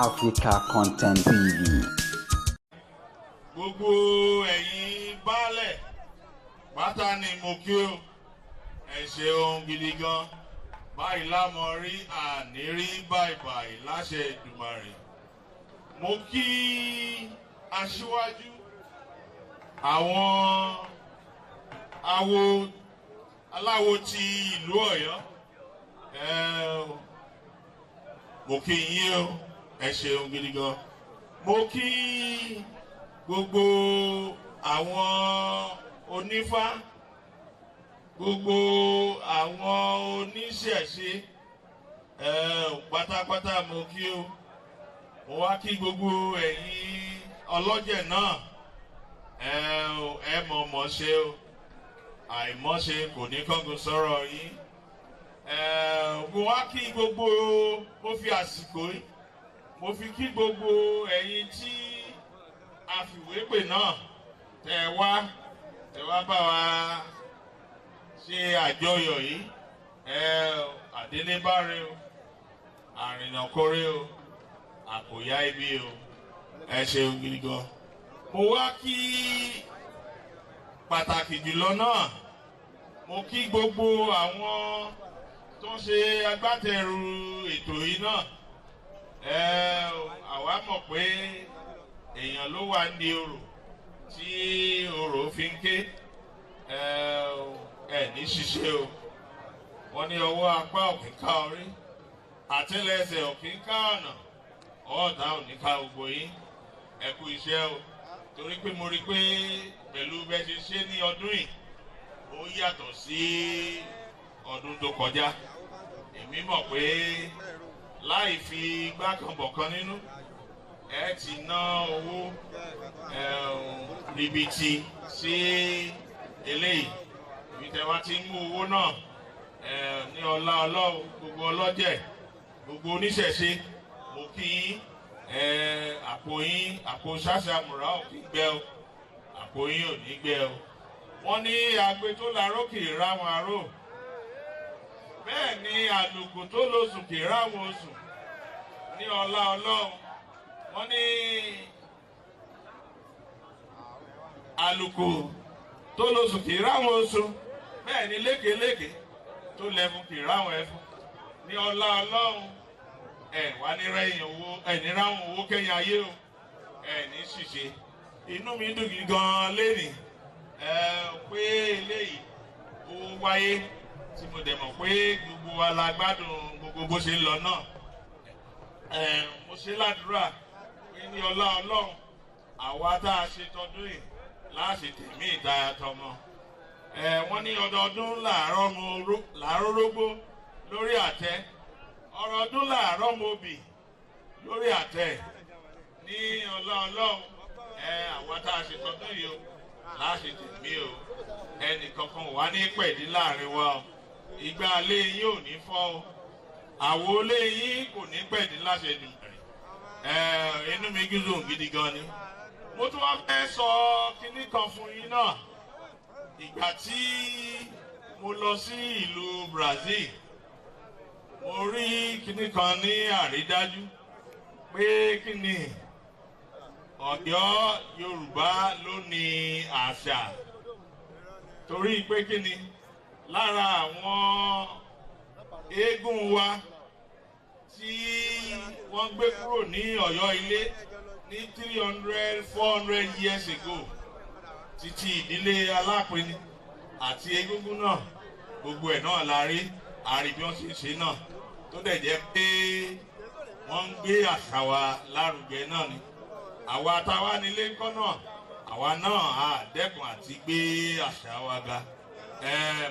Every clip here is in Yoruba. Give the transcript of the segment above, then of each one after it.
Africa Content TV. Gbogbo ẹ̀yin baálẹ̀ pátá ni mo kí o, ẹ ṣeun gidi gan. Báyìí lámọ rí àní rí báyìí báyìí láṣẹ Èdùmàrè. Mo kí aṣíwájú àwọn awo aláwo ti ìlú Ọ̀yọ́, mo kí yín o, ẹ ṣeun gidi gan. Mo kí gbogbo àwọn onífá, gbogbo àwọn oníṣẹ̀ṣe, pátápátá mo kí o. Mo wá kí gbogbo ẹ̀yin ọlọ́jẹ̀ náà, ẹ mọ̀ mọ̀ ṣe o, àìmọ̀ṣe kò ní kángun sọ̀rọ̀ yín. Mo wá kí gbogbo, mo fi àsìkò yìí mo fi kí gbogbo ẹ̀yin tí a fìwé pè náà, tẹ wá bá wa ṣe àjọyọ̀ yìí. Àdélébáre o, àrìnàkórè o, àkòyá ibi o, ẹ ṣeun gidi gan. Mo wá kí pàtàkì jùlọ náà, mo kí gbogbo àwọn tó ń ṣe agbátẹrù ètò yìí náà. Àwa mọ̀ pé èèyàn ló wà ní orò tí orò fi ń ké. Ẹ ní ṣiṣẹ́ o. Wọ́n ní ọwọ́ apá òkè ká orí, àtẹ́lẹsẹ̀ òkè ká ọ̀nà, ọ̀ọ́dà ò ní ká gbogbo yín. Ẹ kú iṣẹ́ o, torí pé mo rí i pé pẹ̀lú bẹ́ẹ̀ ṣe ṣe ní ọdún yìí, ó yàtọ̀ sí ọdún tó kọjá. Èmi mọ̀ pé láì fi igbá kan bọ̀ kan nínú, ẹ ti ná owó ribiti sí eléyìí. Ibi tẹ́ wá ti ń mú owó náà, ní ọlá Ọlọ́run, gbogbo ọlọ́jẹ̀, gbogbo oníṣẹ̀ṣe, mo kí yín. Àpò yín, àpò ṣàṣàmùrà ò kí gbẹ o, àpò yín ò ní gbẹ o. Wọ́n ní agbe tó laró kì í ráwọn aró, bẹ́ẹ̀ ni àlùkò tó lóṣù kì í ráwọn oṣù. Ní ọlá Ọlọ́run, wọ́n ní àlùkò tó lóṣù kì í ráwọn oṣù, bẹ́ẹ̀ ni lékelèké tó lẹ́fun kì í ráwọn ẹfun. Ní ọlá Ọlọ́run, ẹ wá ní rẹ́yìn owó, ẹ ní ráwọn owó kẹ́yìn ayé o, ẹ ní ṣìṣe. Inú mi dùn gidi gan-an lénìí ẹ pé eléyìí ó wáyé, tí mo dẹ̀ mọ̀ pé gbogbo wa la gbádùn gbogbo bó ṣe ń lọ náà. Mo ṣe ládùúrà pé ní ọlá Ọlọ́run, àwa tá a ṣe tọdún yìí láṣẹ tèmí ìtayà tọmọ. Wọ́n ní ọdọọdún làárọ̀ rógbó lórí àtẹ, ọrọọdún làárọ̀ mobì lórí àtẹ. Ní ọlá Ọlọ́run, àwa tá a ṣe tọdún yìí o láṣẹ tèmí o, ẹnì kankan wà ní pẹ̀dí láàrin wa o. Ìgbà ilé yín ò ní fọ́ o, àwo ilé yín kò ní pẹ̀dí láṣẹ Èdùmàrè. Inú mi gígùn gidi gan ni. Mo tún wá fẹ́ sọ kinní kan fún yín náà. Ìgbà tí mo lọ sí ìlú Brazil, mo rí kinní kan ní àrídájú pé kíni Ọ̀yọ́ Yorùbá ló ní àṣà, torí pé kíni lára àwọn eégún wa tí wọ́n gbé kúrò ní Ọ̀yọ́ ilé ní 300, 400 years ago, títí ìdílé Alápinni àti egúngún náà, gbogbo ẹ̀ náà la rí àrí bí wọ́n ṣe ń ṣe náà, tó dẹ̀ jẹ́ pé wọ́n ń gbé àṣà wa lárugẹ náà ni. Àwa táwa nílé ńkọ́ náà, àwa náà á dẹ́kun àti gbé àṣà wa ga.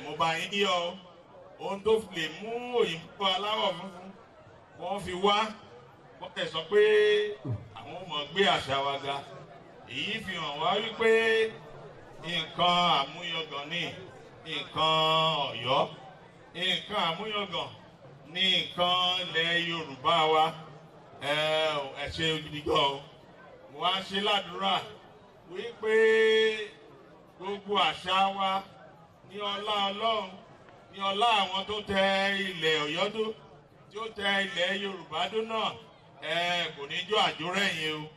Mo bá yín yọ̀. Ohun tó fi lè mú òyìnbó aláwọ̀ funfun wọ́n fi wá, wọ́n tẹ̀ sọ pé àwọn ò mọ̀ gbé àṣà wa ga, èyí fi hàn wá wípé nǹkan àmúyangàn ní nǹkan Ọ̀yọ́, nǹkan àmúyangàn ní nǹkan ilẹ̀ Yorùbá wa. Ẹ ṣe gidi gan o. Mo wá ṣe ládùúrà wípé gbogbo àṣà wa, ní ọlá Ọlọ́run, ní ọlá àwọn tó tẹ ilẹ̀ Ọ̀yọ́ dó, tí ó tẹ ilẹ̀ Yorùbá dó náà, Ẹ kò ní jó àjórẹ̀yìn o,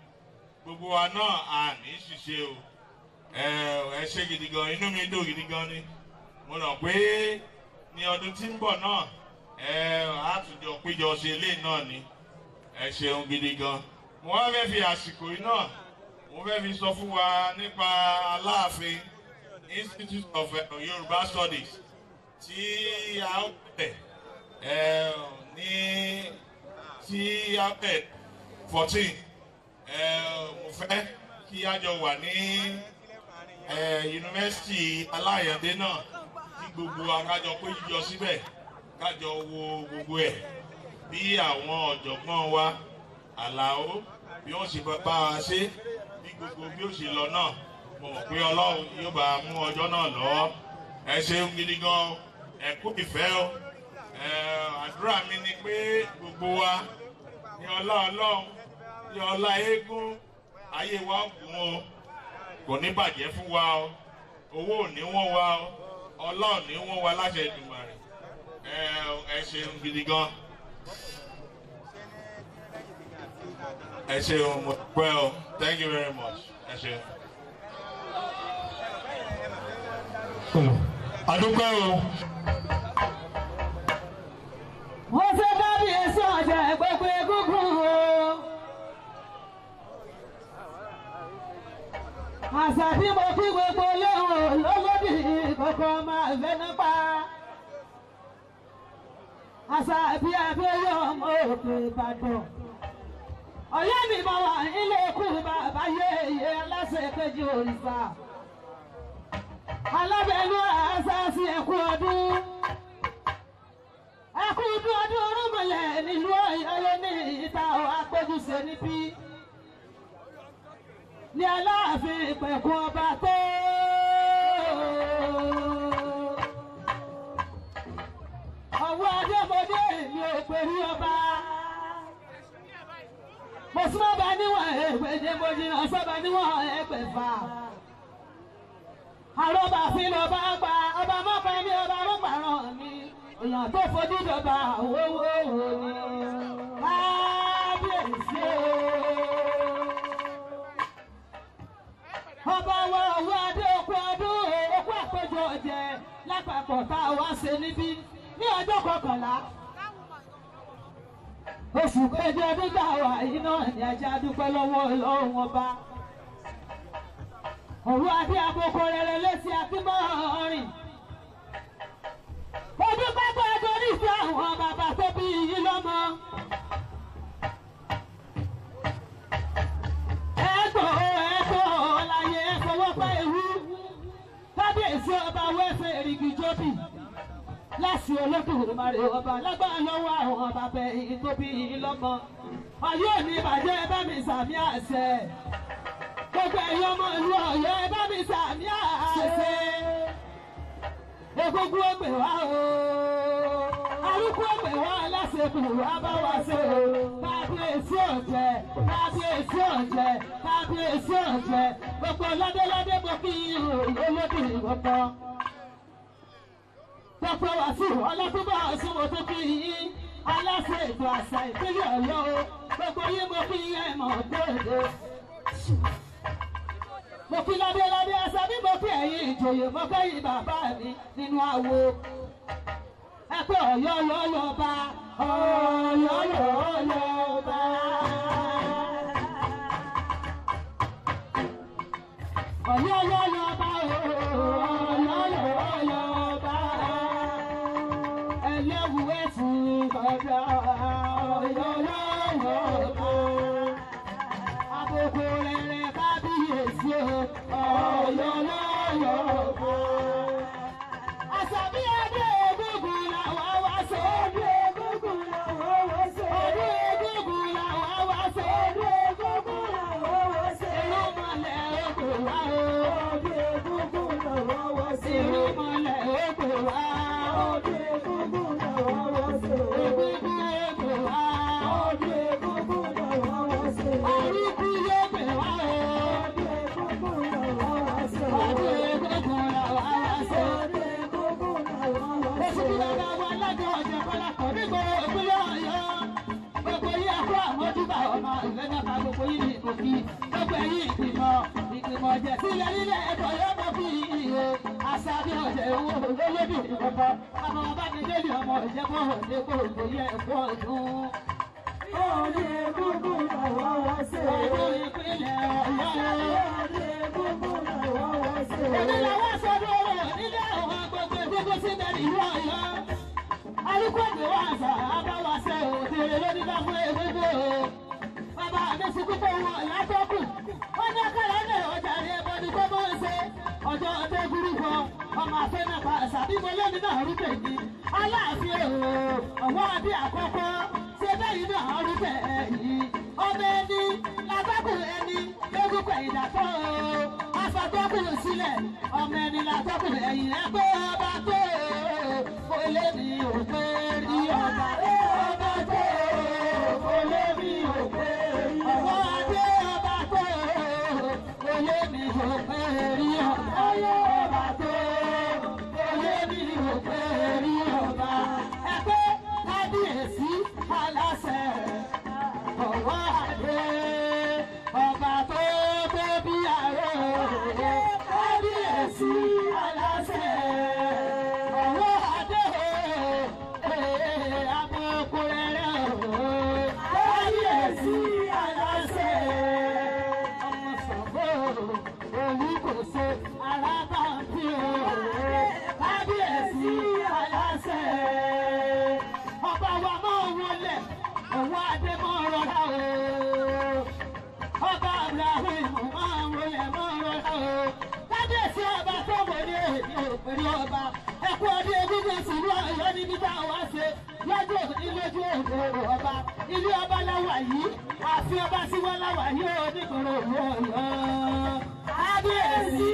gbogbo wa náà à ní ṣiṣẹ́ o. Ẹ ṣé gidi gan, inú mi dùn gidi gan ni. Mo rò pé ní ọdún tí ń bọ̀ náà á tún jọ péjọ ṣe ilé náà ni. Ẹ ṣeun gidi gan. Mo wá fẹ́ fi àsìkò yìí náà, mo fẹ́ fi sọ fún wa nípa Aláàfin Institute of Yorùbá Studies tí a ó bẹ̀ ní tí a bẹ̀ 14. Mo fẹ́ kí a jọ wà ní yunifásitì Aláyàndé náà, kí gbogbo wa kájọ péjọ síbẹ̀, kájọ wo gbogbo ẹ̀ bí àwọn ọ̀jọ̀gbọ́n wa Àlàó bí wọ́n ṣe bá wa ṣe, bí gbogbo bí ó ṣe lọ náà. Mo mọ̀ pé Ọlọ́run yóò bá mú ọjọ́ náà lọ́wọ́. Ẹ ṣeun gidi gan, ẹ kú ìfẹ́ o. Àdúrà mi ni pé gbogbo wa ní ọlá Ọlọ́run, ní ọlá eégún, ayé wa gùn o, kò ní bàjẹ́ fún wa o, owó ò ní wọ́n wa o, ọlá ò ní wọ́n wa láṣẹ Èdùmàrè. Ẹ ṣeun gidi gan. Ẹ ṣeun, mo dúpẹ́ o. Thank you very much. Ẹ ṣeun. Adúpẹ́ o. Wọ́n ṣe kábíyèsí ọ̀jẹ̀ gbogbo egúngún o. Àṣà tí mo fi gbogbo léhùn lólódì kọ̀ọ̀kan máa fẹ́ nípa. Àṣà bí abẹ́rẹ́ ọmọ òkè Ìbàdàn. Ọ̀yá mi mọ̀ wá ilé ikú bàbá yéèyé aláṣẹ kejì òrìṣà. Alábẹ́lú àṣà sí ẹ̀kú ọdún. Ẹ̀kú ọdún ọdún nílùú Ọ̀yọ́ ní ìta àpéjúṣe níbí. Ní Aláàfin ìpẹ̀kun ọba tó. Ọwọ́ adémọdé mi ò pè ní ọba. Mo súnmọ́ bá níwọ̀n ẹgbẹ̀je, mo jìnnà sọ́ba níwọ̀n ẹgbẹ̀fà. Àrọ́bà fi lọ́ba gba ọba mọ́pa ní ọba mọ́pàrọ̀ mi. Èèyàn tó fojú dọ̀bà owó ni. Kábíyèsí o. Ọba wa ọwọ́ adé okú ọdún okú àpéjọ ọ̀jẹ̀ lápapọ̀ tá a wá ṣe níbí ní ọjọ́ kọkànlá oṣù kẹjọ ọdún tá a wà yìí náà ní ajá dúpẹ́ lọ́wọ́ Ọlọ́run ọba. Òru adé àbòkọ rere létí akínmọ́rin. Ojú pápá torí sí àwọn bàbá tó bí yín lọ́mọ. Ẹ̀gbọ́n ẹ̀gbọ́n láyé fọwọ́pá ewu. Kábíyèsí ọba wẹ́fẹ̀ èrìgì jóbì. Láti Olódùmarè ọba lágbára lọ́wọ́ àwọn bàbá ẹ̀yìn tó bí yín lọ́mọ. Ọ̀yọ́ ò ní bàjẹ́, bá mi sàmì àṣẹ. Gbogbo ẹ̀yin ọmọ ìlú Ọ̀yọ́ ẹ bá mi sàmì àṣẹ. Egungun ọgbẹ̀ wá o. Arúgbó ọgbẹ̀ wá aláṣẹ́kù wá bá wa ṣe o. Kábíyèsí ọ̀jẹ̀, kábíyèsí ọ̀jẹ̀, kábíyèsí ọ̀jẹ̀. Gbogbo ládéládé mo kí olódì ìgbọ̀tọ̀. Gbogbo wàásù ọlọ́túnbọ̀ ọ̀sùn mo tún kí yín. Aláṣẹ ètò àṣà ìpínlẹ̀ Ọ̀yọ́ o. Gbogbo yín mo kí yín ẹ̀ mọ̀ gbòde. Mo kí ládéládé àṣà bí mo kí ẹ̀yin ìjòyè, mo kẹ́yìn bàbá mi nínú àwo. Ẹ pé Ọ̀yọ́ lọ́lọ́ba, Ọ̀yọ́ lọ́lọ́ba. Ọ̀yọ́ lọ́lọ́ba, Ọ̀yọ́ lọ́lọ́ba. Ẹlẹ́wù ẹ̀sìn kọjá, Ọ̀yọ́ lọ́lọ́ba. Àbùkù rere kábíyèsí o, Ọ̀yọ́ lọ́lọ́ba. Àṣàbí adé egúngún làwa wá ṣe. Ọdún egúngún làwa wá ṣe. Ọdún egúngún làwa wá ṣe. Ọdún egúngún làwa wá ṣe. Irúnmọlẹ̀ ogun wá o. Mojúbà ọmọ ìlẹ́nàta gbogbo yìí ní ìkòkí. Gbogbo ẹ̀yìn ìgbìmọ̀ ìgbìmọ̀ ọ̀jẹ̀ sílẹ̀ nílẹ̀ ẹ̀kọ́ yóò mọ̀ fi ìhò. Àṣà bí ọ̀jẹ̀ owó olólóbì ìkọ̀kọ̀. Ọmọ ọba mi délé ọmọ ìjẹ́bọ̀ òde kò lóye ẹ̀kọ́ ọdún. Ọdún egúngún làwa wá ṣe. Ọdún ìpínlẹ̀ Ọ̀yọ́. Ọdún egúngún làwa wá ṣe. Èmi làwọn sọdún ọ̀rọ̀ nílé àwọn gbogbo egúngún sí bẹ̀rẹ̀ ìlú Ọ̀yọ́. Alúkọ̀dé wa àṣà abáwáṣẹ òkèèrè lóní bá fún egúngún o. Bàbá mi sunkún fún wọn látọ́kù. Wọ́n ní akọ́lá ní ọjà rí ẹbọ ní kó mọ́ ṣe. Ọjọ́ ọdẹ gúrúkọ, ọmọ afẹ́ náà pa àṣà bí mo lẹ́nu náà rú tèmi. Aláàfin o, ọ̀wọ́ adé àkọ́kọ́, ṣe bẹ́yìn náà rú tẹ̀yìn. Ọmọ ẹni, látọ́kùn ẹni, lógúnpẹ̀ ìdàtọ́ o. Afọ́tọ́kùn sílẹ̀, ọmọ ẹni látọ́kùn ẹ̀yìn ẹgbẹ́ ọba tó o. Kò lè mi ò pé rí ọba. Ọba tó o, kò lè mi ò pé rí ọba. Ọwọ́ adé ọba tó o, kò lè mi ò pé rí ọba. Ọba tó o, kò lè mi ò pé rí ọba. Ẹgbẹ́ kábíyèsí aláṣẹ ọwọ́ adé ọba tó tó bí ààrẹ kábíyèsí aláṣẹ ọwọ́ adé amọ̀kùnrẹ́rẹ́ kábíyèsí aláṣẹ ọmọ Ṣàngó Olúkòso alábàápí kábíyèsí aláṣẹ ọba wa máa wọlé ọwọ́ adé máa rọra o ọba Ibrahim máa wọlé máa rọra o kábíyèsí ọba tó wọlé èmi ò pèrè ọba ẹkú ọdún egúngún ìsìlú Ọ̀yọ́ níbi tá a wá ṣe lọ́jọ́ òní lójú òde ọba ilé ọba láwà yìí àfi ọba sí wọn láwà yìí ó nígboro òru Ọ̀yọ́ kábíyèsí